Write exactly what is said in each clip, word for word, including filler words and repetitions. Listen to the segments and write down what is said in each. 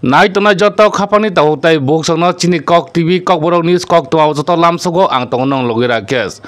Nai tongnai joto khapangni tabuk tei bukhukno chini Kok T V Kokborok News koktwma o joto lamsogo ang tongo nong logi Rakesh.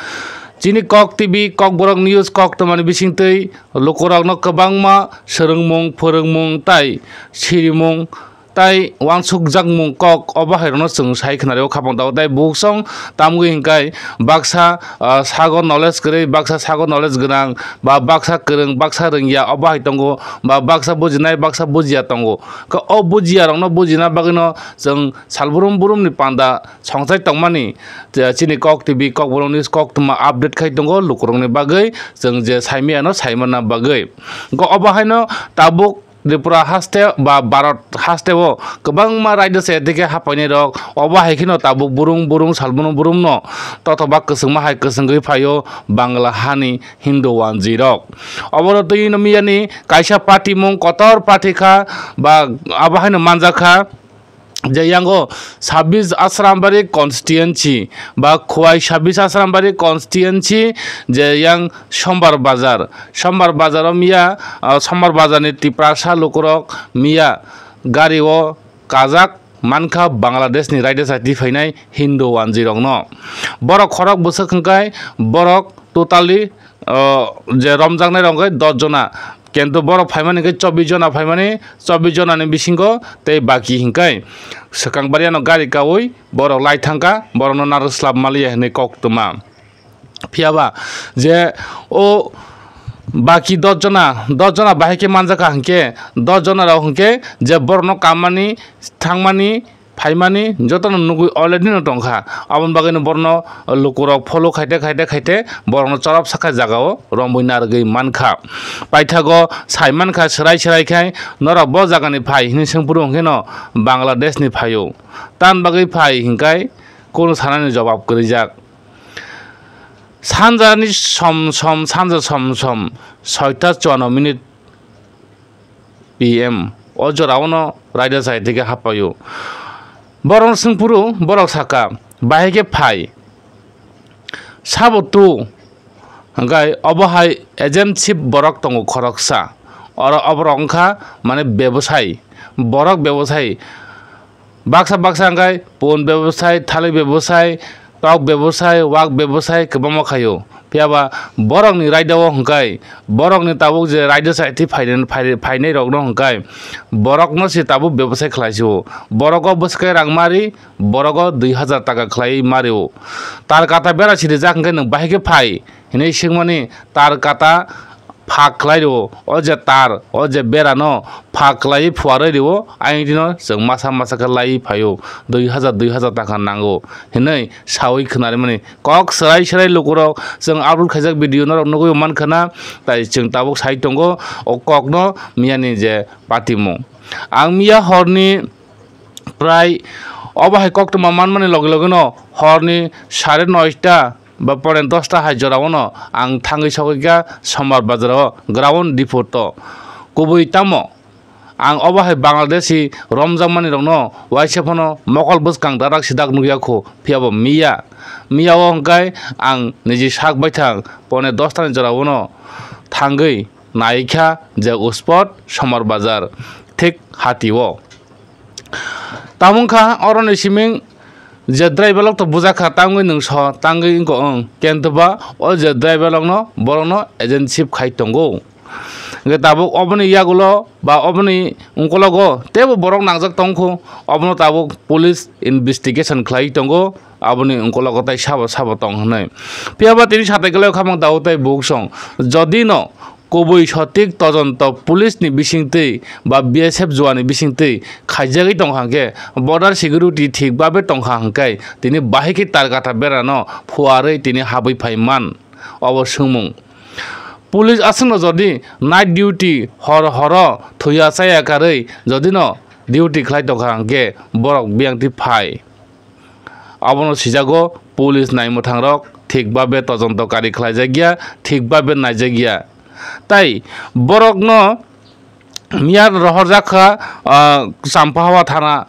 Chini Kok T V Kokborok News koktwmani bisingtwi lukurokno kwbangma swrwngmung, phwrwngmung tei sirimung tei uansukjakmung kok obo hairokno chwng sai khwnario khapang tabuk tei bukhuk song tamgwi hinkhai baksa, ah, sago knowledge kwrwi, baksa sago knowledge gwnang, ba baksa kwrwng, baksa rwngya obo hai tongo, ba baksa bujinai, baksa bujiya tongo. Khe o bujiyarokno bujina bagwino chwng salbrum brumni panda songchai tongmani, je chini Kok T V Kokborok News koktwma update khai tongo lukurokni bagwi, chwng je saimiyano saimanna bagwi. Khe obo haino tabuk Tripura haste ba Bharat haste o kwbangma raida se dike hapainai rok obo hai kheno tabuk burung burung salbrum brumno totobak kwchwngma hai kwchwngwi phaio Bangla hani Hindu wanjwi rok. Oboro twi no miyani kaisa party mung kotor party kha ba abo haino manjak kha. Je yango sabis Asrambari constituency ba Khowai sabis Asrambari constituency je yang Sombar Bazar, Sombar Bazar o miya, ah, Sombar Bazar ni Tiprasa lukurok miya gari o kajak mankha Bangladesh ni raida saiti phainai Hindu wanjwi rokno. Borok khorok bwswk hwnkhe borok totally, o, je romjaknai rok hwnkhe dos jona, kintu borok phaimani hwnkhe chobbish jona phaimani, chobbish jona ni bisingo tei baki hwnkhe swkang bariano gari kaui borok lai thangkha, borokno narwk slap maliya hinwi koktwma. Phiyaba je o baki dos jona, dos jona bahai khe manjakha hwnkhe, dos jona rok hwnkhe je borokno kammani, thangmani, phaimani jotono nugwi already no tongkha. Aboni bagwino borokno lukurok follow khaite, khaite, khaite borokno chorop sakha jagao romwi narwgwi mankha. Paithago sai mankha, swrai swrai khai norok bo jagani phai hinwi swngphuru hwnkhe no Bangladesh ni phaio. Tan bagwi phai hinkhai kunu sanani jobab kwrwijak. Sanjani som som, sanja som som, soita chuanno minute P M. O jorao no raida chai tike hapaio. Borok swngphuru, borok saka, bahai khe phai? Sabo tu, hwnkhe obo hai agent sip borok tongo khoroksa. Oro oborok wngkha mane bebosai, borok bebosai. Baksa baksa hwnkhe pun bebosai, thalik bebosai, tok bebosai, wak bebosai kwbangma khaio. Phiyaba borokni raida o hwnkhe borokni tabuk je raida saiti phainai, phai-, phainai rokno hwnkhe borokno se tabuk bebosai khlai sio. Borok o bwswk khe rang mari, borok o dui hazar taka khlai mari o. Tar kata bera sirijak hwnkhe nwng bahai khe phai hinwi swngmani tar kata phak khlai rwo, o je tar, o je bera no phak khlaiwi phuarwi rwo, ayang dino chwng masa masa khe laiwi phaio, dui hazar, dui hazar taka nango hinwi sawi khwnarimani kok swrai swrai lukurok chwng upload khaijak video norok nugwi mankha na, tai chwng tabuk sai tongo o kokno miyani je patimung. Ang miya horni prai obo hai koktwma manmani loge loge no horni sare noita ba pore dosta hai jora o no ang thangwi sogwi kha Sombar Bazar o ground report o. Kubui tamo ang obo hai Bangladeshi romjakmani rokno waisa phano mokol bwskang darak sidak nukya kho, phiyabo miya. Miya o hwnkhe ang niji sak baithang pone dosta ni jora o no thangwi naikha je uspot Sombar Bazar thik hati o. Tamo wngkha oroni siming je driver rok to bujak kha, tangwi nwng so, tangwi wngkha wng, kentwba o je driver rokno, borokno agent sip khai tongo. Hwnkhe tabuk oboni yagulo ba oboni ungkologo teibo borok nangjak tongkho, obono tabuk police investigation khlai tongo, aboni ungkologo tai sabo sabo tong hwnwi. Phiyaba tini satai kwlai khamang tabuk tai buksong, jodi no kubui sotik todonto police ni bisingtwi ba B S F juani bisingtwi khaijagwi tongkha hwnkhe, border security thik babe tongkha hwnkhe, tini bahai khe tar kata berano phuarwi tini habwi phai man. Obo swngmung. Police aswkno jodi night duty hor horo thuya chaya karwi jodi no duty khlai tongkha hwnkhe, borok biyang twi phai. Abono sijago police naimwthangrok thik babe todonto kari khlaijakya, thik babe naijakya. Tai borokno miya rohorjak kha, ah, Champahawa thana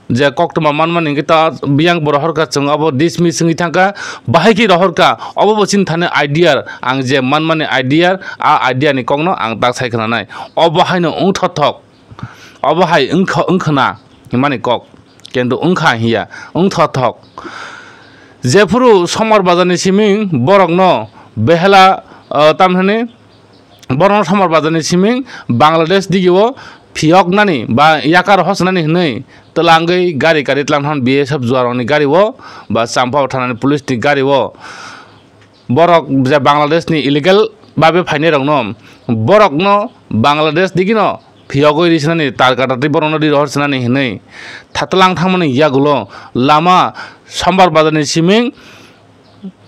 je koktwma manmani hwnkhe ta biyang bo rohorkha, chwng abo dismiss wngwi thangkha, bahai khe rohorkha, obo bo chini thani idea, ang je manmani idea, a idea ni kokno ang tak sai khwnanai. Obo haino wngthothok. Obo hai wngkha, wngkhwna. himani kok. Kintu wngkha hiya, wngthothok. Jephuru Sombar Bazarni siming borokno behela, ah, tamhini borokno Sombar Bazarni siming Bangladesh digio phiyoknani ba yakar hosnani hwnwi twlangwi gari kari twlang thang B S F juarokni gario ba Champao thanani police ni gario borok je Bangladesh ni illegal babe phainai rokno, borokno Bangladesh digino phiyogwi ri swnani, tar kata twi borokno ri rohor swnani hwnwi thatlang thangmani yagulo lama Sombar Bazarni siming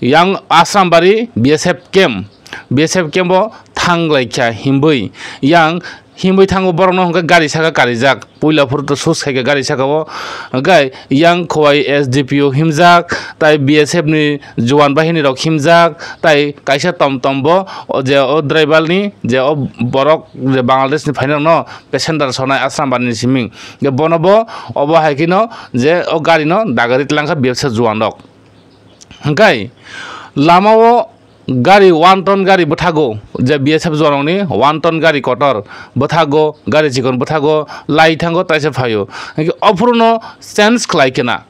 yang Asrambari B S F camp, B S F camp o thang lai kha himbwi yang Himwi thango borokno hwnkhe gari saka karijak. Puila phuru to sus khaikha gari saka o. Hwnkhe yang Khowai S D P O himjak, tai B S F ni juan bahini rok himjak, tai kaisa tom tom bo o je o driver ni je o borok je Bangladesh ni phainai rokno passenger sonai Asrambari ni siming. Je bono bo obo hai kheno je o gari no dagari tlangkha B S F juan rok. Hwnkhe lama o gari one ton gari bwthago, je B S F juanrokni one ton gari kotor bwthago, gari chikon bwthago lai thango taisa phaio. Hwnkhe ophuruno change khlai khna,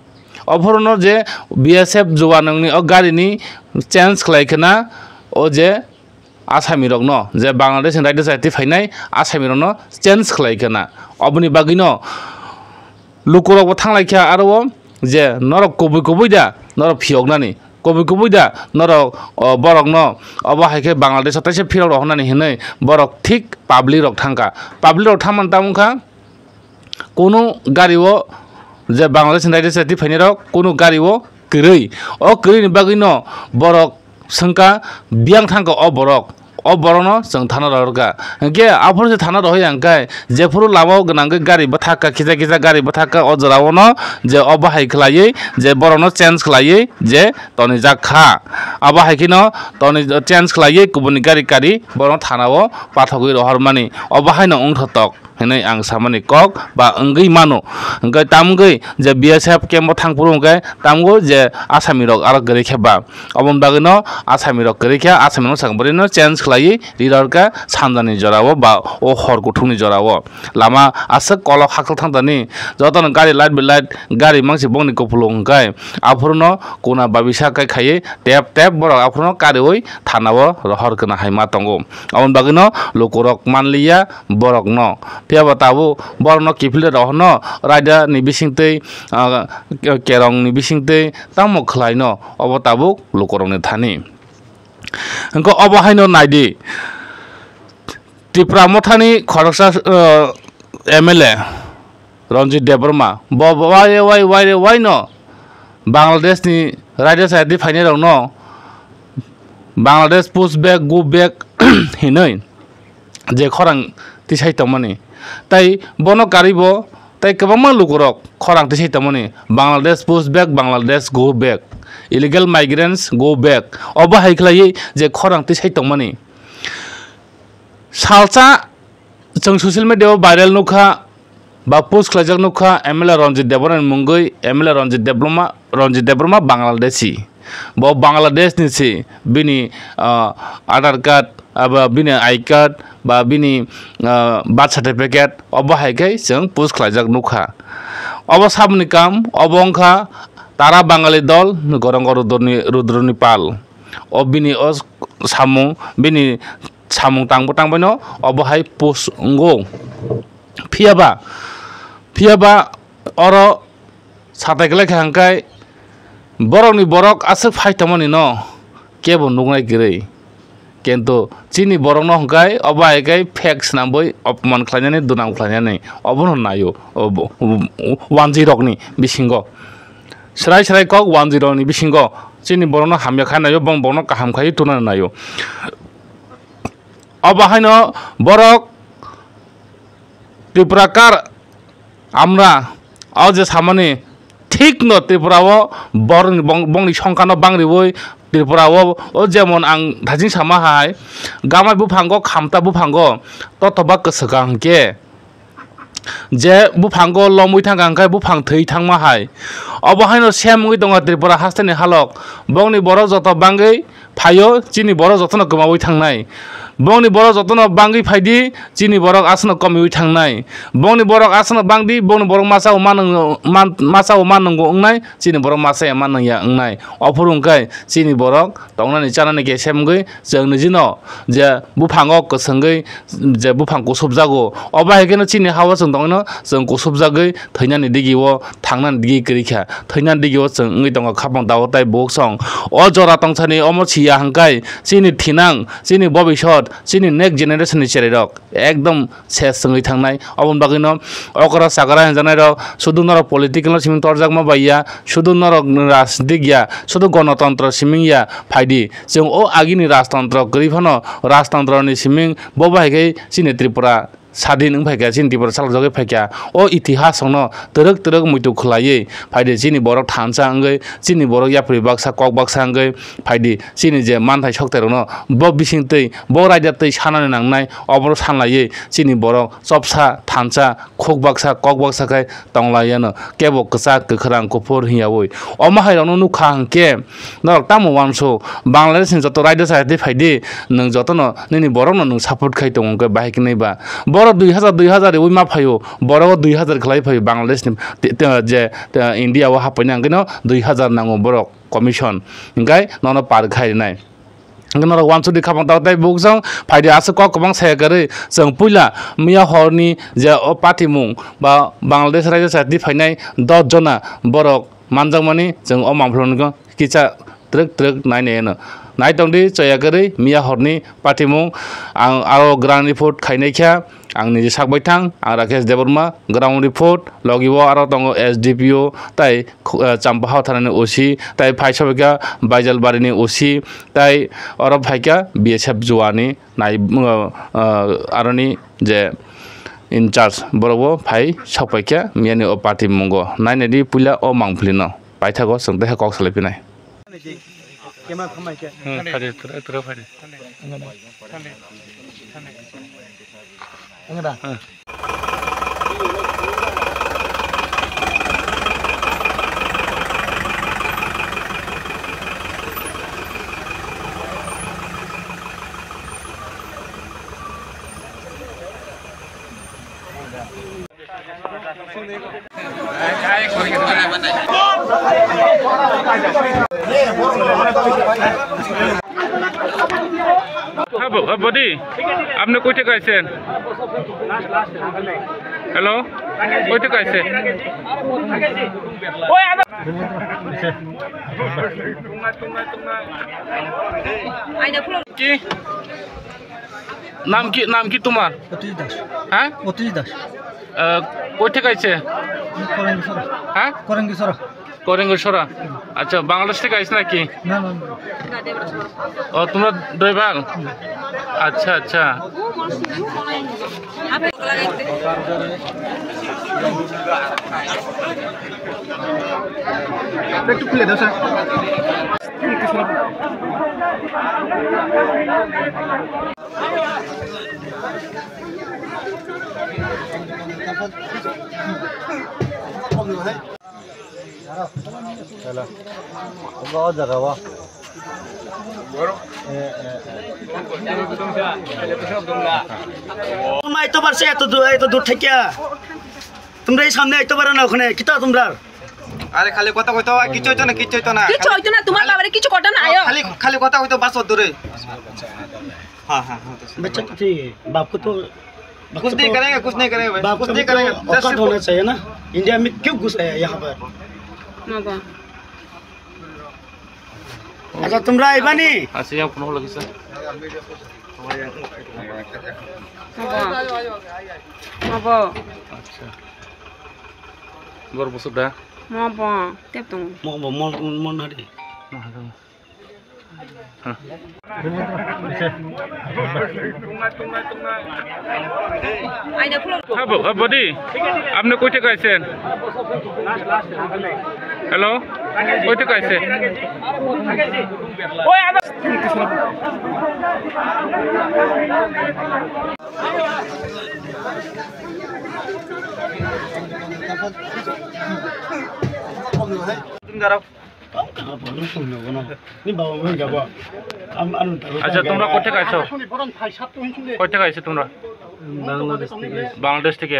ophuruno je B S F juanrokni o garini change khlai khna, o je asamirokno, je Bangladesh ni raida chati phainai asamirokno change khlai khna. Oboni bagwino lukurokbo thanglaikha aro o je norok kubui kubui da norok phiyoknani, kubui kubui da norok, o, borokno obo hai khe Bangladesh o taisa phirok rohornani hinwi borok thik public rok thangkha. Public rok thangmani tamo wngkha kunu gari o je Bangladesh ni raida chati phainai rok kunu gari o kwrwi. O kwrwini bagwi no borok swngkha, biyang thangkha o borok. O borokno chwng thana rohorkha. Hwnkhe aphuru se thana rohorya hwnkhe jephuru lama o gwnangwi gari bwthakha, kisa kisa gari bwthakha, o jora o no je o bahai khlaiwi je borokno change khlaiwi je tonijak kha. Abo hai kheno toni change khlaiwi kubuni gari kari borokno thana o pathogwi rohormani. Obo haino wngthotok hinwi ang samani kok ba wngwi mano. Hwnkhe tamgwi je B S F camp o thangphuru hwnkhe tamgo je asami rok aro kwrwi khe ba. Oboni bagwino asami rok kwrwi khe asami rok sakbwrwino change khlaiwi rirorkha sanjani jorao ba o hor kuthukni jorao. Lama aswk kolok hakhwlwk thangtani jotono gari light by light gari mangsi bongni kupulung hwnkhe aphuruno kuna babisa kai khaiwi tep tep borok aphuruno kariwi thanao rohor kwna hai ma tongo. Aboni bagwino lukurok manliya borokno. Phiyaba tabuk borokno kiphilwi rohorno raida ni bisingtwi, ah, kerong ni bisingtwi tamo khlaino obo tabuk lukurokni thani. Hwnkhe obo haino naidi, Tipra Mothani khoroksa, ah, M L A Ranjit Debbarma bo, bo waire wai, waire waino Bangladesh ni raida chayatwi phainai rokno Bangladesh push back, go back hinwi je khorang tisai tongmani. Tai bono karibo tai kwbangma lukurok khorang tisai tongmani, Bangladesh push back, Bangladesh go back, illegal migrants go back. Obo hai khlaiwi je khorang tisai tongmani. Salsa chwng social media o viral nukha ba post khlaijak nukha M L A Ranjit Debbarma ni mungwi, M L A Ranjit Debbarma, Ranjit Debbarma Bangladeshi. Bo Bangladesh ni si, bini, ah, Aadhaar card, aba bini I card, ba bini, ah, birth certificate, obo hai khe chwng post khlaijak nukha. Obo saboni kam, obo wngkha Tara Bangali dol, Gorongo Rudroni, Rudroni Pal. O bini o samung, bini samung tangbo tangbaino obo hai post wngo. Phiyaba, phiyaba oro satai kwlai kha hwnkhe borokni borok aswk phai tongmani no kebo nuknai kwrwi. Kintu chini borokno hwnkhe obo hai khe fake swnamwi opman khlainani, dunam khlainani obono naio, obo, wanjwi rokni bisingo. Srai srai kok wanjwi rokni bisingo chini borokno hamya khai naio, bong borokno kaham khai tuna naio. Obo haino borok Tripura kar amra o je samani thik no Tripura o borokni bong-, bongni songkha no bang riwi Tripura o, o jemon ang thajing sama hai gamai buphango, khamta buphango totoba kwswkang hwnkhe je buphango lomwi thangkha hwnkhe buphang thwi thangma hai. Obo haino sem wngwi tongo Tripura hasteni halok. Bongni borok joto bangwi phaio, chini borok jotono kwmaui thangnai. Bongni borok jotono bangwi phaidi, chini borok aswkno komiui thangnai. Bongni borok aswkno bangdi, bongni borok masa o manwng-, man-, masa o manwngwi wngnai, chini borok masa ya manwng ya wngnai. Ophuru wngkhe chini borok tongnani chanani khe sem wngwi chwng nijino je buphango kwswngwi je buphang kusubjago, obo hai kheno chini ha-o chwng tongwino chwng kusubjagwi thwinani digi-o thangnani digi kwrwi kha, thwinani digi-o chwng wngwi tongo khapang dago tai buksong. O jora tongthani omo siya hwnkhe chini thinang, chini bobisot, chini next generation ni cherairok ekdom ses wngwi thangnai. Oboni bagwino okra chakra hinjaknairok sudu norok political no simi torjakma bai ya, sudu norok rajnitik ya, sudu gonotontro siming ya, phaidi. Chwng o agini rajtantro kwrwi phano rajtantroni siming bo bai khe chini Tripura sadin wng phaikha, chini Tripura salajagwi phaikha. O itihas rokno twrwk twrwk muitu khwlaiwi phaidi, chini borok thansa wngwi, chini borok yapri baksa kok baksa wngwi phaidi, chini je manthai sokthai rokno bo bisingtwi bo raida twi sanani nangnai, obono sanlaiwi chini borok chopsa thansa khuk baksa kok baksa khe tonglaiyano, kebo kwchak kwkhwrang kuphur hiyaui. Omo hai rokno nukha hwnkhe norok tamo uansuk, Bangladesh ni joto raida chaya twi phaidi, nwng jotono nini borokno nwng support khai tongo hwnkhe bahai kwnwi ba. Borok dui hazar dui hazar riui ma phaio, borok o dui hazar khlai phaio Bangladesh ni te-, te-, je, te-, India o hapaina hwnkhe no dui hazar nango borok commission, hwnkhe nono par khai rwnai. Hwnkhe norok uansukdi khapang tao tei buksong phaidi aswk kok kwbang saya kwrwi. Chwng puila miya horni je o patimung ba Bangladesh raida chaya twi phainai dos jona borok manjakmani chwng o mangphlungno kisa twrwk twrwk nainai eno. Naitongdi chaya kwrwi miya horni patimung ang aro ground report khainai kha. Ang niji sak bai thang, ang Rakesh Debbarma, ground report, logi o aro tongo S D P O, tai khu-, eh, Champaha thanani O C, tai phai sobaikha Baijalbarini O C, tai oro phaikha B S F Juani nai, eh, eh, aroni je in charge, borok bo phai sokpaikha miyani o party mungo. Nainadi puila o mangphlino paithago chwng taiha kok salai phinai. Hmm, phari, tura, tura phari. হ্যাঁ, ব-, বডি, আপনি কই থেকে আইছেন? হ্যালো, কই থেকে আইছেন? কি? নাম কি, নাম কি তোমার? অতীশ দাস। হ্যাঁ? অতীশ দাস। আহ, কই থেকে আইছে? করেঙ্গেশ্বরা। হ্যাঁ? করেঙ্গেশ্বরা। করেঙ্গেশ্বরা। আচ্ছা, বাংলাদেশ থেকে আইছ নাকি? না, না, না। ও, তোমরা ড্রাইভার? আচ্ছা, আচ্ছা। একটু খুলে দাও, স্যার। তোমরা এতবার সে এত দূর, এত দূর থেকে, তোমরা এই সামনে আইতে পারো না ওখানে, কিতা তোমরা? আরে খালি কথা কইতো, আর কিচ্ছু হইতো না, কিচ্ছু হইতো না। কিচ্ছু হইতো না, তোমার বাবারে কিছু কথা না, আয়ো। খালি, খালি কথা কইতো, বাস ধরে। हाँ, हाँ, हाँ, तो सही। बच्चा तो ठीक है, बाप को तो, कुछ नहीं करेंगे, कुछ नहीं करेंगे भाई, बाप कुछ को नहीं भी तो करेंगे। औकात होना चाहिए ना, इंडिया में क्यों घुस आया यहाँ पर? Mabo. আচ্ছা, তোমরা আইবানি? আচ্ছা, ইয়া, কোনো হলো কিছু? Mabo. Mabo. আচ্ছা। বড় বছর দা? Mabo. Tep tong. Mabo, mon, mon hari. হ্যাঁ, ব-, বডি, আপনি কই থেকে আইছেন? হ্যালো, কই থেকে আইছেন? তুমি দাঁড়াও। Ni baba mo hinga bo. আচ্ছা, তোমরা কোথা থেকে আছো? কোথা থেকে আছো তোমরা? বাংলাদেশ থেকে। বাংলাদেশ থেকে।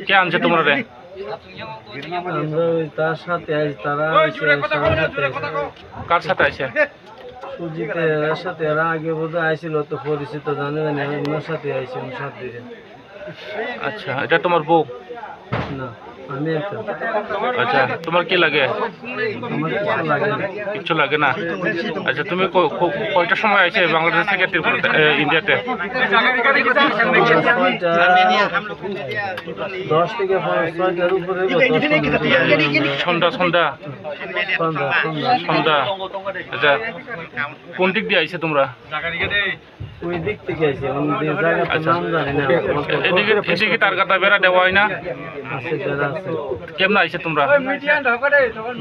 কে আনছে তোমরা রে? আমরা ওই তার সাথে আছি, তারা আইছে, তার সাথে আইছে। কার সাথে আইছে? সুজিতের সাথে, এরা আগে বোধহয় আইছিল, তো পরিচিত জানে জানি, আমি ওনার সাথে আইছি, ওনার সাথে। আচ্ছা, এটা তোমার বউ? না, আমি একটা। আচ্ছা, তোমার কি লাগে? আমার কিছু লাগে না। কিচ্ছু লাগে না। আচ্ছা, তুমি ক-, ক-, কয়টার সময় আইছে বাংলাদেশ থেকে ত্রিপুরাতে, এ, ইন্ডিয়াতে? ছয়টা, দশ থেকে পনেরো, ছয়টার উপরে বা দশ পনেরো। সন্ধ্যা, সন্ধ্যা? সন্ধ্যা, সন্ধ্যা। সন্ধ্যা। আচ্ছা, কোন দিক দিয়ে আইছে তোমরা? ওই দিক থেকে আইছে, আমি যে জায়গাটার আচ্ছা। নাম জানি না। এদিকে, এদিকে তার কাটা বেড়া দেওয়া হয় না? আছে, বেড়া আছে। কেমনে আইছে তোমরা?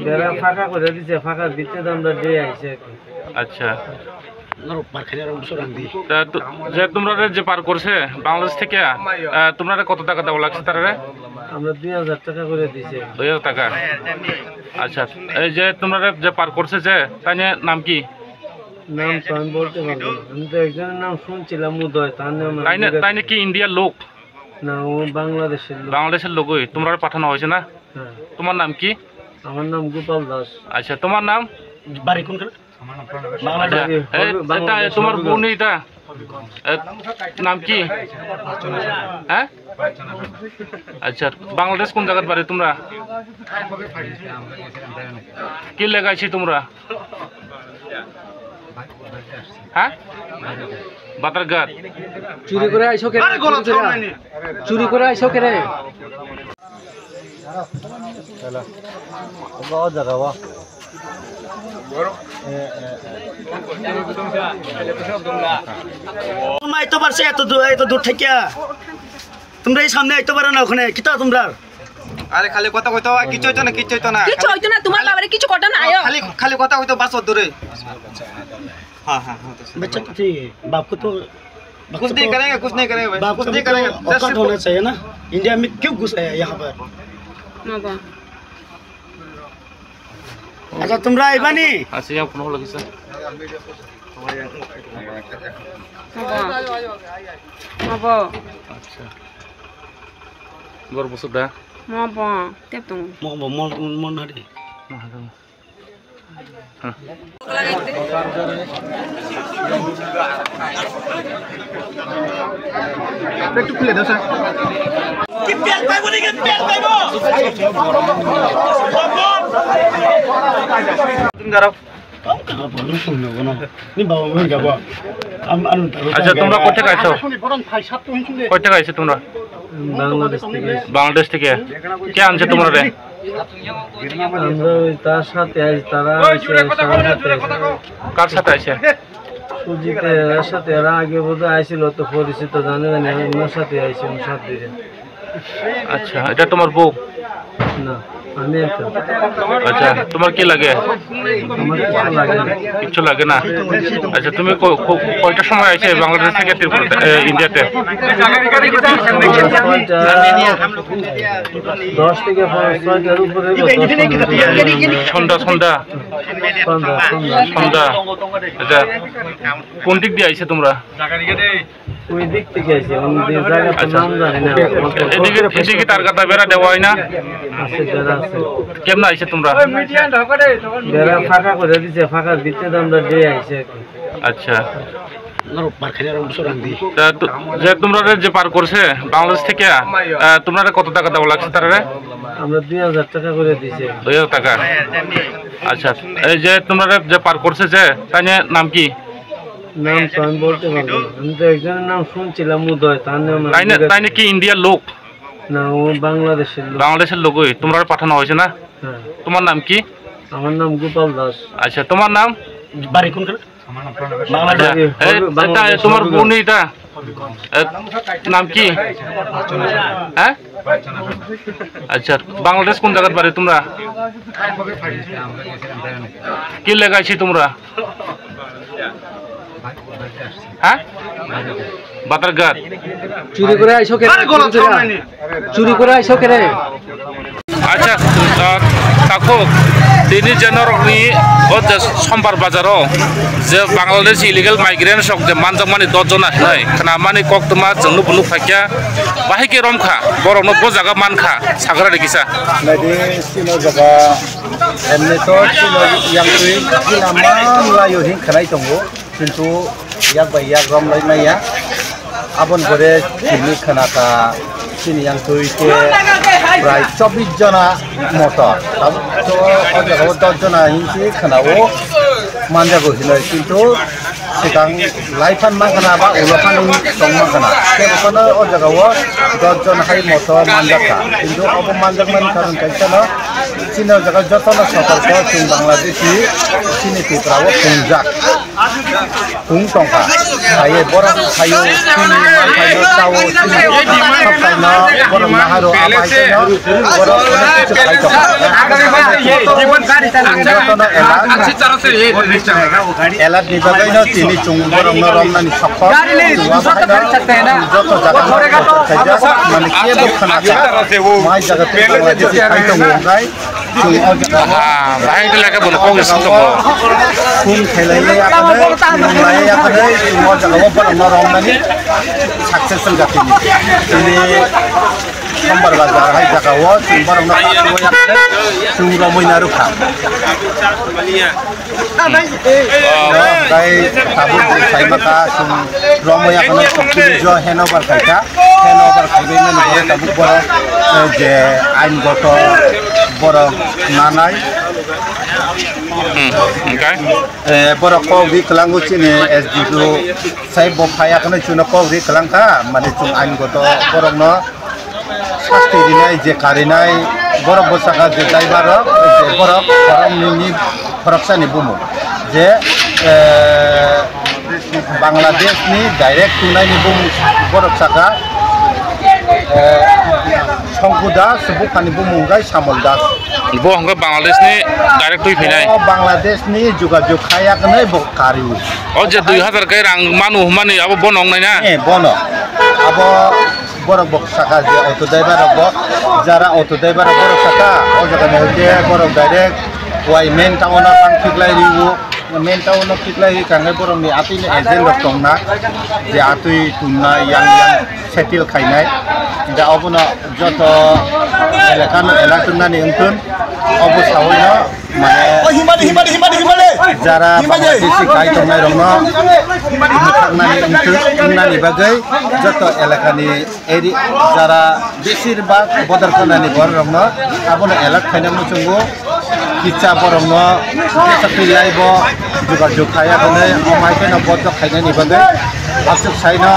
বেড়া ফাঁকা করে দিছে, ফাঁকার ভিতরে আমরা দিয়ে আইছে আর কি। আচ্ছা। তা তো, যে তোমরা যে পার করছে বাংলাদেশ থেকে, আহ, তোমরা কত টাকা দেওয়া লাগছে তারা? আমরা দুই হাজার টাকা করে দিছে। দুই হাজার টাকা। আচ্ছা, এই যে তোমরা যে পার করছে যে, তাই নিয়ে নাম কি? নাম তো আমি বলতে পারবো না। আমি তো একজনের নাম শুনছিলাম উদয়, তার নাম আমি তাই না, জিজ্ঞাসা তাই নাকি ইন্ডিয়ার লোক? না, ও বাংলাদেশের লোক। বাংলাদেশের লোকই, তোমরা পাঠানো হয়েছে না? হ্যাঁ। তোমার নাম কি? আমার নাম গোপাল দাস। আচ্ছা, তোমার নাম? বাড়ি কোনখানে? আচ্ছা, বাংলাদেশ। এ, বাংলাদেশ এটা তোমার হবিগঞ্জ। বোন এটা? এ, নাম কি? হ্যাঁ? আচ্ছা, বাংলাদেশ কোন জায়গার বাড়ি তোমরা? কি লেগাইছি তোমরা? হ্যাঁ? বাতারঘাট। চুরি করে আইছো কেন? আরে, গলা চুরি করে। থামাইনি। চুরি করে আইছো কেন? চলো। তোমরা ওর জায়গা বা? এ, এ, এ। তোমরা এত পারছো, এত দূর, এত দূর থাকিয়া? তোমরা এই সামনে আইতে পারো না ওখানে? কিতা তোমরা? আরে খালি কথা কইতো, আর কিচ্ছু হইতো না, কিচ্ছু হইতো না। কিচ্ছু হইতো না, তোমার বাবারে কিছু করতে না আয়ো। খালি, খালি কথা কইতো, বাস দূরে। হ্যাঁ, হ্যাঁ, হ্যাঁ, তো बच्चा तो ठीक है, बाप को तो कुछ नहीं करेंगे, कुछ नहीं करेंगे भाई, बाप कुछ को नहीं भी तो करेंगे। औकात होना चाहिए ना। इंडिया में क्यों घुस आया यहाँ पर? বাবা। আচ্ছা, তোমরা আইবানি? আচ্ছা, ইয়া ফোন হলো কিসে? বাবা। বাবা। আচ্ছা। গর্ব সুদা। বাবা, তেপ তো। বাবা, মন, মন হারি। একটু খুলে দাও, স্যার। আচ্ছা, তোমরা কোথা থেকে আইছো? কোথা থেকে আইছো তোমরা? বাংলাদেশ থেকে। বাংলাদেশ থেকে। কে আনছে তোমরা রে? আমরা ওই তার সাথে আছি, তারা আইছে, তার সাথে আইছে। কার সাথে আইছে? সুজিতের সাথে, এরা আগে বোধহয় আইছিল, তো পরিচিত জানে জানি, আমি ওনার সাথে আইছি, ওনার সাথে। আচ্ছা, এটা তোমার বউ? না, আমি একটা। আচ্ছা, তোমার কি লাগে? আমার কিছু লাগে না। কিচ্ছু লাগে না। আচ্ছা, তুমি ক-, ক-, কয়টার সময় আইছো বাংলাদেশ থেকে ত্রিপুরাতে, এ, ইন্ডিয়াতে? ছয়টা, দশ থেকে পনেরো, ছয়টার উপরে বা দশ পনেরো। সন্ধ্যা, সন্ধ্যা? সন্ধ্যা, সন্ধ্যা। সন্ধ্যা। আচ্ছা, কোন দিক দিয়ে আইছো তোমরা? ওই দিক থেকে আইছি, আমি যে জায়গাটার আচ্ছা। নাম জানি না। এদিকে, এদিকে তার কাটা বেড়া দেওয়া হয় না? আছে, বেড়া আছে। কেমনে আইছো তোমরা? বেড়া ফাঁকা করে দিছে, ফাঁকার ভিতরে আমরা দিয়ে আইছি আর কি। আচ্ছা। তা তো, যে তোমরা যে পার করছে বাংলাদেশ থেকে, আহ, তোমরা কত টাকা দেওয়া লাগছে তারা? আমরা দুই হাজার টাকা করে দিছে। দুই হাজার টাকা। আচ্ছা, এই যে তোমরা যে পার করছে যে, তাই নিয়ে নাম কি? নাম তো আমি বলতে পারবো না। আমি তো একজনের নাম শুনছিলাম উদয়, তার নাম আমি তাই না, জিজ্ঞাসা তাই নাকি ইন্ডিয়ার লোক? না, ও বাংলাদেশের লোক। বাংলাদেশের লোকই, তোমরা পাঠানো হয়েছে না? হ্যাঁ। তোমার নাম কি? আমার নাম গোপাল দাস। আচ্ছা, তোমার নাম? বাড়ি কোনখানে? বাংলাদেশ। আচ্ছা, এ, বাংলাদেশ, এটা তোমার হবিগঞ্জ। বোন এটা? এ, নাম কি? হ্যাঁ? আচ্ছা, বাংলাদেশ কোন জায়গার বাড়ি তোমরা? কি লেগাইছি তোমরা? হ্যাঁ? বাতারঘাট। চুরি করে আইছো কেন? আরে, গলা চুরি করে। থামাইনি। চুরি করে আইছো কেন? আচ্ছা, আহ, Takhuk, tini je norokni o je Sombar bazaro je Bangladesh illegal migrants rok je manjakmani dos jona hinwi khnamani koktwma chwngno bo nukphaikha, bahai khe romkha, borokno bo jaga mankha, sagrani kisa. Naidi chini o jaga emne to chini o yangtwi jila manlaio hin khnai tongo. Kintu yak bai yak romlai maya. Aboni pore chini khna kha chini yang twi khe prai chobbish jona motor. Tabuk to o jaga o dos jona hinsi khna o manjago hinoi. Kintu swkang lai phan man khna ba ulo phan tong man khna. Khe bokhano o jaga o dos jona hai motor manjak kha. Kintu obo manjak mani karon kaisa no chini o jaga joto no sotorko chwng Bangladeshi chini Tripura o thwngjak. Kung tongkha. Khaye borok khayo, chini manthaino chao, chini khaptaino borok naharo, abaino borok onek kichu khai tongkha. Jotono elak, elak ni bagwino tini chwng borokno romnani sokkor, chwng abaino joto jagano khaijak, mane kebo khna kha. Mai jaga tei Bangladeshi khai tongo, hwnkhe Chwng o jaga o Ah, bahai khe laka bono kok ising tongo. Phone khailaiwi yakhanai, phone lai yakhanai, chwng o jaga o borokno romnani success wngkha tini. Tini Sombar bazar hai jaga o chwng borokno khatungwi yakhanai, chwng romwi narwkha. Tei tabuk bo khaima kha, chwng romwi yakhanai, chwng police o hand over khaikha, hand over khaibai mani bo tabuk borok, eh, je ain goto borok nanai. Hmm, okay. Eh, borok kok ri kwlango chini S D P O sai bo phai yakhanai chwngno kok ri kwlangkha, mane chwng ain goto borokno sasti rinai je karinai borok bwsakha je driver rok je borok khoroknwini khoroksani bumung je, eh, Bangladesh ni direct tungnaini bumung borok saka, eh, Songku Das, buphani bumung gai Samol Das. Bo hwnkhe Bangladesh ni direct twi phinai. O Bangladesh ni jogajog khaiya kwnwi bo kariwi. O je dui hazar kai rang manu hwnmani abo bono wngnai na? Eh, bono. Abo borok bo saka je auto driver rok bo, jara auto driver rok borok saka, o jaga ni hwnkhe borok direct wai main town o tang khiklai riwo. Main town o khiklai ri kangkhe borok ni atwi ni agent rok tongna, je atwi tunna yang yang settle khainai. Da obono joto elaka no elak tungnani wngtun, obo sawi no mane O himani, himani, himani, himani. Jara Himani. Bangladeshi kai tongnai rokno mwthaknani wngtwi, wngnani bagwi joto elakani eri-, jara besir bak bodor khanani borok rokno abono elak khaina muchungo, kisa borokno jesakni laibo jogajog khai aboni o mai kheno bodok khainani bagwi aswk saino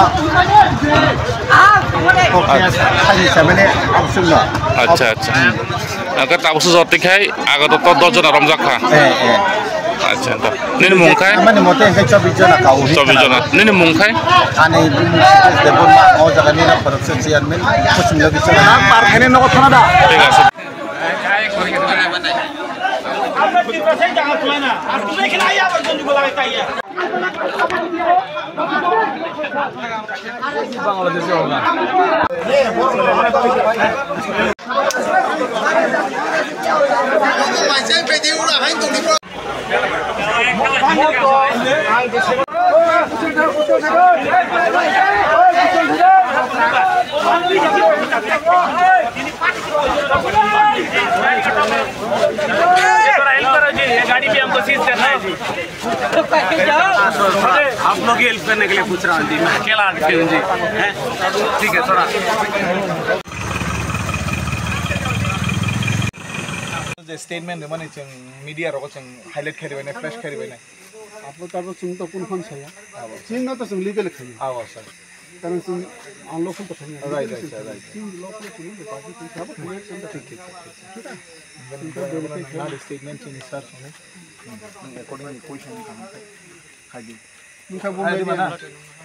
kok khe saini samani abswkno. Acha, acha. Angkhe tabukso jotwi khai ago to dos jona romjak kha. Eh, eh. Acha, to. Nini mung khai? Amani mote angkhe chobbish jona kau. Chobbish jona. Nini mung khai? Ani bumung Sitesh Debbarma, o jaga nini khoroksa chairman, Poschim Loki Sabha. Nang par khaine nogo thana da. Thik ache. थोड़ा हेल्प करो जी, ये गाड़ी भी हमको सीज करना है जी। आप लोग ही हेल्प करने के लिए पूछ रहा हूँ जी, मैं अकेला आदमी हूँ जी। हैं? ठीक है, थोड़ा। Je statement rwmani chwng media rogo chwng highlight khairwi nai, flash khairwi nai. Abo tabuk chwng to kunu phan saya. Abo. Chwng no to chwng legal khayo. Abo, sir. Karon chwng unlawful to khayo. Right, right, sir, right. Chwng lawful chwng no party chwng sabo khayo chwng to. Thik, thik, thik, thik. Thik na? Chwng to dole khayo. Statement chini sir sini. Accordingly question khaidi. Wngkha bo media.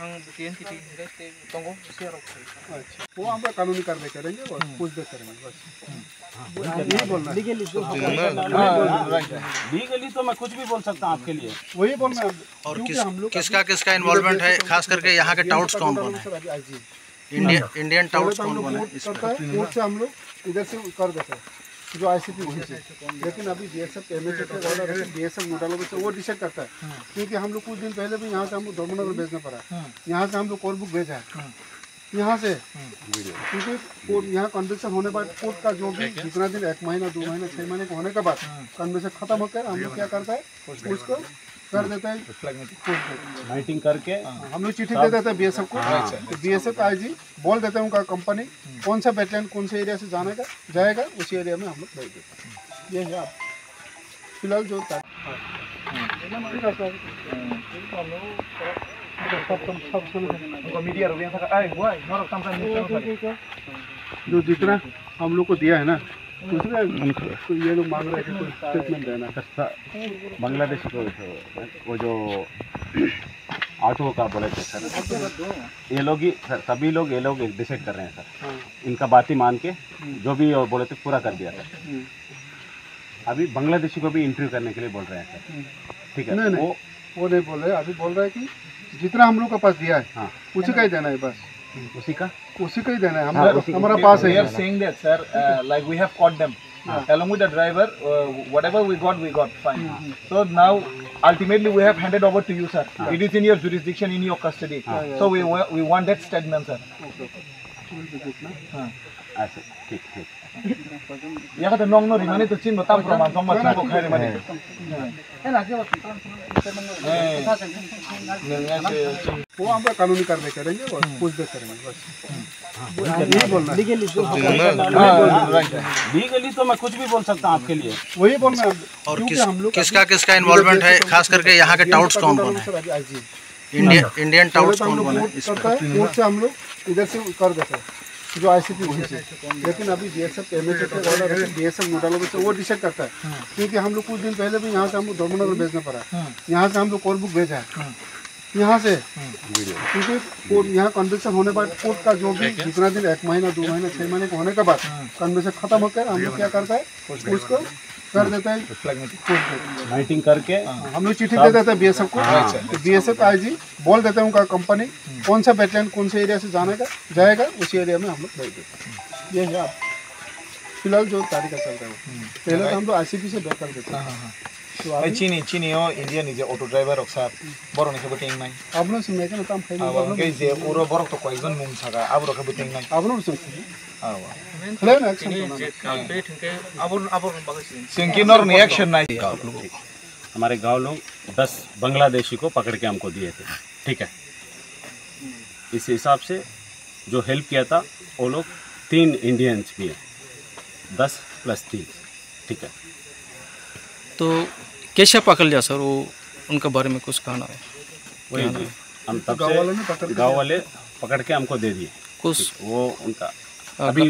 Ang B K N T P hingke tei tongo, B K rok. Acha. Wo hum to kanuni karwai karenge, bas, puchhgach karenge, bas. Legally तो मैं कुछ भी बोल सकता हूँ आपके लिए। वही बोलना है। और क्योंकि किस, हम लोग किसका, किसका involvement है, खास करके यहाँ के touts कौन कौन है? सर, अभी आईजी। इंडियन, इंडियन touts कौन कौन है इस पे? कोर्ट से हम लोग इधर से कर देते हैं। जो आईसीपी वहीं से। लेकिन अभी बीएसएफ एमएचए के ऑर्डर है, बीएसएफ नोडल ऑफिसर वो डिसाइड करता है। क्योंकि हम लोग कुछ दिन पहले भी यहाँ से हम लोग धर्मनगर भेजना पड़ा, यहाँ से हम लोग कोरबुक भेजा है। यहाँ से, क्योंकि कोर्ट यहाँ कन्विक्शन होने बाद कोर्ट का जो भी जितना दिन, एक महीना, दो महीना, छः महीने का होने के बाद कन्विक्शन खत्म होकर हम लोग क्या करता है, उसको कर देते हैं। माइटिंग करके हम लोग चिट्ठी दे देते हैं बीएसएफ को। तो बीएसएफ का आईजी बोल देते हैं उनका कंपनी कौन सा बैटलियन कौन से एरिया से जाने का, जाएगा, उसी एरिया में हम लोग भेज देते हैं। ये है आप फिलहाल जो तक। जो जितना हम लोग को दिया है ना, उसमें तो ये लोग मांग रहे हैं कोई स्टेटमेंट देना। बांग्लादेश को, वो जो ऑटो का बोले थे सर, ये लोग ही सर, सभी लोग, ये लोग एक डिसाइड कर रहे हैं सर। इनका बात ही मान के जो भी वो बोले थे पूरा कर दिया सर। अभी बांग्लादेशी को भी इंटरव्यू करने के लिए बोल रहे हैं सर। ठीक है, नहीं, नहीं, वो वो नहीं बोल रहे, अभी बोल रहे हैं कि जितना हम लोग के पास दिया है, हाँ। उसी का ही देना है बस। उसी का? उसी का ही देना है, हाँ, हमारा, उसी हमारा पास है। We are saying that, sir, uh, like, we have caught them. Along with the driver, uh, whatever we got, we got, fine. So now, ultimately, we have handed over to you, sir. It is in your jurisdiction, in your custody. So we wa-, we want that statement, sir. हाँ। अच्छा, ठीक, ठीक। Yakha to nong no rimani to chinbo tam proman tongma chinbo khai rimani. वो हम लोग कानूनी कार्रवाई करेंगे और पूछताछ करेंगे, बस। यही बोलना है। लीगली तो मैं कुछ भी बोल सकता हूँ आपके लिए। वही बोलना है। और क्योंकि किस, हम लोग किसका, किसका इन्वॉल्वमेंट है, खास करके यहाँ के टाउट्स कौन कौन है? इंडियन टाउट्स कौन कौन है इस पे? कोर्ट से हम लोग इधर से कर देते हैं, जो आईसीपी वहीं से। लेकिन अभी बीएसएफ एमएचए के ऑर्डर है, बीएसएफ नोडल ऑफिसर वो डिसाइड करता है। क्योंकि हम लोग कुछ दिन पहले भी यहाँ से हम लोग धर्मनगर भेजना पड़ा, यहाँ से हम लोग कोरबुक भेजा है। यहाँ से, क्योंकि कोर्ट यहाँ कन्विक्शन होने बाद कोर्ट का जो भी जितना दिन, एक महीना, दो महीना, छः महीने का होने के बाद कन्विक्शन खत्म होकर हम लोग क्या करता है, उसको कर देते हैं। माइटिंग करके हम लोग चिट्ठी दे देते हैं बीएसएफ को। तो बीएसएफ का आईजी बोल देते हैं उनका कंपनी कौन सा बैटलियन कौन से एरिया से जाने का, जाएगा, उसी एरिया में हम लोग भेज देते हैं। ये है आप फिलहाल जो तरीका चल रहा है। पहले तो हम लोग आईसीपी से बेहतर देते हैं। तो अभी chini, chini o India ni je auto driver rok sir, borok ni khe bo ting nai. Abono swng nai kheno tam khai. Abo hwnkhe je uro borok to koyekjon mung saka, aborok khe bo ting nai. Abono swng. Abo. Khlai na action tini to na. Je culprit hwnkhe abo, abo bagwi swng. Swng ki norok ni action nai. हमारे गांव लोग दस बांग्लादेशी को पकड़ के हमको दिए थे, ठीक है। इस हिसाब से जो हेल्प किया था वो लोग तीन इंडियंस भी है, दस प्लस तीन, ठीक है। तो कैसे पकड़ लिया सर, वो उनके बारे में कुछ कहना है? वही जी, हम तब से गांव वाले पकड़ के गांव वाले पकड़ के हमको दे दिए। कुछ ठीक, वो उनका अभी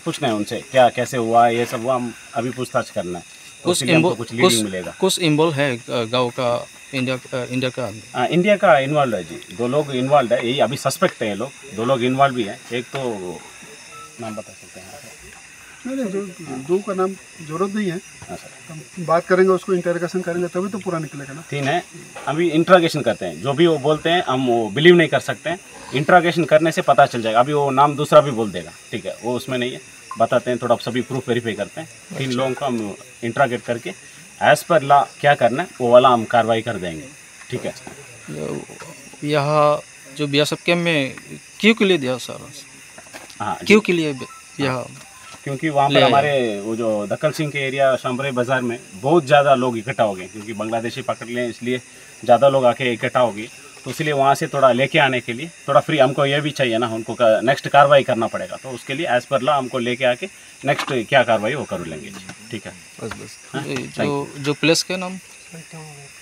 पूछना है उनसे क्या कैसे हुआ, ये सब हुआ, हम अभी पूछताछ करना है। तो कुछ इसीलिए हमको कुछ लीडिंग मिलेगा। कुछ इन्वॉल्व है गांव का, इंडिया इंडिया का आदमी? हाँ, इंडिया का इन्वॉल्व है जी, दो लोग इन्वॉल्व है, यही अभी सस्पेक्ट है ये लोग, दो लोग इन्वॉल्व भी है। एक तो नाम बता सकते हैं? नहीं, नहीं, जो दो का नाम जरूरत नहीं है। हाँ सर। हम बात करेंगे, उसको इंटरोगेशन करेंगे, तभी तो पूरा निकलेगा ना। तीन है, अभी इंटरोगेशन करते हैं, जो भी वो बोलते हैं हम वो बिलीव नहीं कर सकते हैं। इंटरोगेशन करने से पता चल जाएगा। अभी वो नाम दूसरा भी बोल देगा, ठीक है, वो उसमें नहीं है, बताते हैं, थोड़ा सभी प्रूफ वेरीफाई करते हैं। तीन लोगों को हम इंटरोगेट करके एज पर लॉ क्या करना है वो वाला हम कार्रवाई कर देंगे, ठीक है। यह जो बीएसएफ कैंप में क्यों के लिए दिया सर? हाँ जी। क्यों के लिए? यहाँ क्योंकि वहाँ पर हमारे वो जो दक्कल सिंह के एरिया शामराई बाजार में बहुत ज़्यादा लोग इकट्ठा हो गए, क्योंकि बांग्लादेशी पकड़ लिए इसलिए ज़्यादा लोग आके इकट्ठा हो गए। तो इसलिए वहाँ से थोड़ा लेके आने के लिए थोड़ा फ्री हमको ये भी चाहिए ना, उनको का नेक्स्ट कार्रवाई करना पड़ेगा। तो उसके लिए एज पर लॉ हमको लेके आके नेक्स्ट क्या कार्रवाई वो कर लेंगे जी, ठीक है। बस बस। हाँ, ये thank जो you। जो प्लेस का नाम?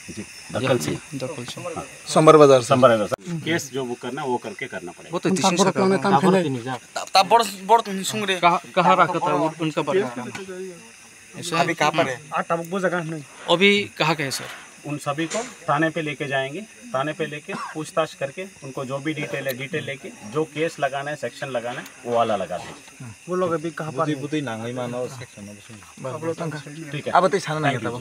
जी, दक्कल सिंह। दक्कल सिंह। हाँ। संबर बाजार से। संबर बाजार से। केस जो बुक करना है वो करके करना पड़ेगा। वो तो तीस सेकंड। तब तब बड़ बड़ तुम सुन रहे। कहाँ कहाँ रखा था वो, उनका बारे में? ऐसा है? अभी कहाँ पर है? आ तब वो जगह नहीं। अभी कहाँ का है सर? उन सभी को थाने पे लेके जाएंगे। थाने पे लेके पूछताछ करके उनको जो भी डिटेल है, डिटेल लेके जो केस लगाना है, सेक्शन लगाना है, वो वाला लगा दीजिए। वो लोग अभी कहाँ पर हैं? ठीक है। Abo tei sana nang tabo.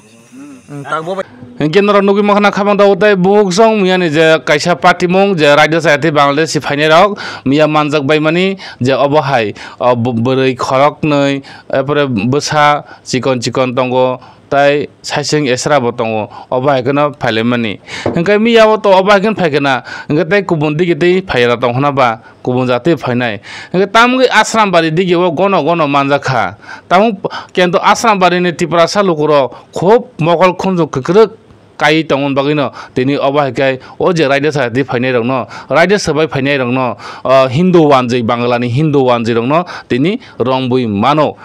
Tabo bai. Hingke norok nugwi mankha na khabang dago tei buhuk song miyani je kaisa party mung je raida chaya tei Bangladesh si phainai rok miya manjak bai mani je obo hai, o bo-, bwrwi khorok nwi, epore bwsa chikon chikon tongo. Tai saising esra bo tongo, obo hai kheno phailaimani. Hingke miya o to obo hai kheno phaikhe na, hingke tei kubun digi tei phaira tongkhna ba, kubun jati phainai. Hingke tamgwi Asrambari digi o gono gono manjakha. Tamung kento Asrambari ni Tiprasa lukurok khub mokol khunju kwkrwk kai tongmani bagwino tini obo hai khe o je raida chaya tei phainai rokno, raida swbai phainai rokno, o Hindu wanjwi, Bangalani Hindu wanjwi rokno tini rombwi mano.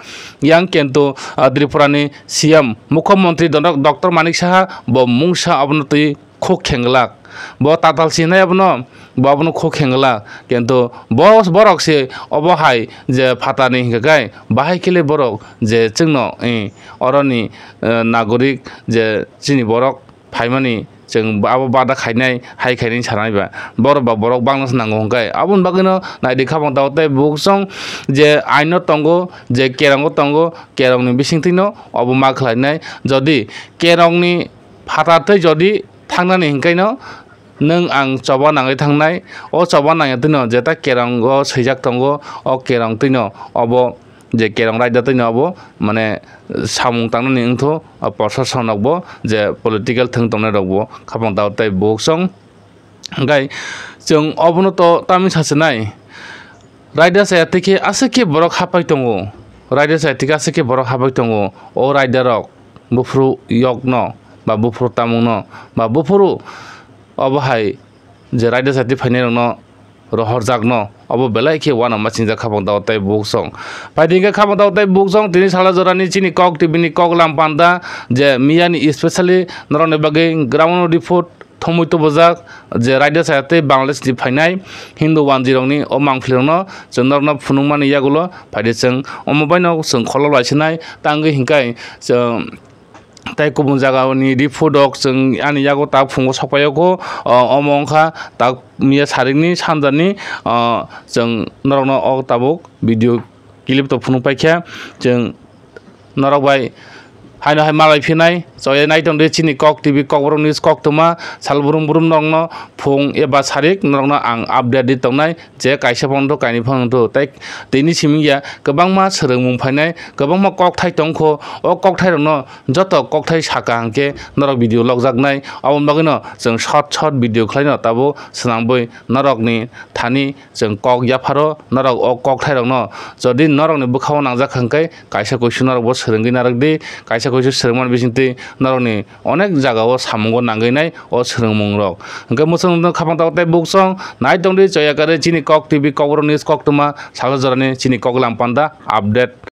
Yang kento, ah, Tripurani C M, Mukhyamantri Dr. Manik Saha bo mungsa abono twi khuk khenglak. Bo tatal sinai abono, bo abono khuk khenglak. Kintu bo, borok se obo hai je phatani hinkhe kai bahai khe le borok je chwngno, eh, oroni, eh, nagorik je chini borok phaimani chwng abo bada khainai, hai khainai sanai ba. Borok ba borok bangno se nango hwnkhe. Aboni bagwino naidi khabang tao tei buksong je aino tongo, je kerongo tongo, kerongni bisingtwino obo ma khlainai. Jodi kerongni phatar tei jodi thangnani hwnkhe no nwng ang choba nangwi thangnai. O choba nangya twino jeta kerongo swijak tongo, o kerong twino obo je kerong raida twino obo, mane, samung tangnani wngthu, o, proshasonrokbo, je political thwng tongnairokbo khabang tao tei buksong. Hingkhai chwng obono to tamni sasinai, raida chaya twi khe aswk khe borok hapai tongo, raida chaya twi khe aswk khe borok hapai tongo, o raidarok buphuru yokno, ba buphuru tamungno, ba buphuru obo hai je raida chaya twi phainairokno rohorjakno obo belai khe uanama singjak khabang tao tei buksong. Phaidi hingkhe khabang tao tei buksong tini sala jorani chini kok T V ni kok lam panda je miyani specially norokni bagwi ground report thumui tubujak je raida chaya tei Bangladesh ni phainai Hindu wanjwirokni o mangpilirokno chwng norokno phunukmani yagulo phaidi chwng omo baino chwng kholop laisinai tangwi hingkhai chwng tei kubun jagani report rok chwng ani yago ta phungo sokpaiyo kho, o, omo wngkha ta miya sarikni sanjani, o, chwng norokno o tabuk video clip to phunuk paikha chwng norok bai haino hai malai phinai choya nai tongdi chini kok T V kokborok news koktwma sal brum brum norokno phung eba sarik norokno ang update di tongnai. Je kaisa phone to kaini phone to tei tini simi ya kwbangma swrwngmung phainai, kwbangma kokthai tongkho, o kokthairokno joto kokthai saka hwnkhe norok video lokjaknai. Aboni bagwino chwng short short video khlaino tabuk swnambui norokni thani chwng kok yapharo norok o kokthairokno jodi norokni bwkhao nangjak hwnkhe kaisa kuisu norokbo swrwngwi narwkdi, kaisa kuisu swrwngmani bisingtwi norokni onek jagao samungo nangwi nai o swrwngmungrok. Hwnkhe mwswk nukno khabang tabuk tei buksong nai tongdi choya kare chini kok T V kokborok news koktwma salo jorani chini koklam panda update.